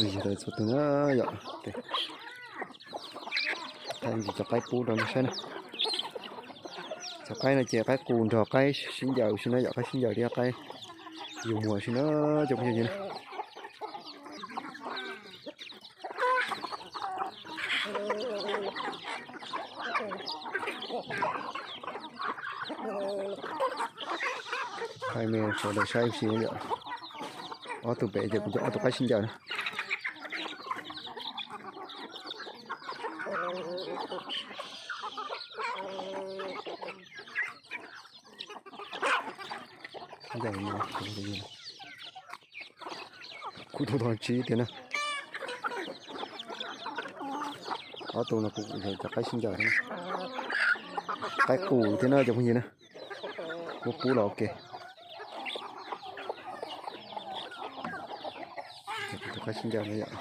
Txhua tus na yom, thaij cov qaib pub rau nej saib na. Cov qaib no ces qaib qus nrog qaib sib ncaws xwb na yom, qaib sib ncaws thiab qaib yug muag xwb na cov phooj ywg na. Thaij me sawv daws saib ib si yom. Ob tug pem ces kuv cov ob tug qaib sib ncaws na. Kuv tus tog tsib tiag na. Ob tug no kuv cov qaib sib ncaws, qaib qus thiab na cov phooj ywg na. Muab pub los ua ke. Tus qaib sib ncaws na yom.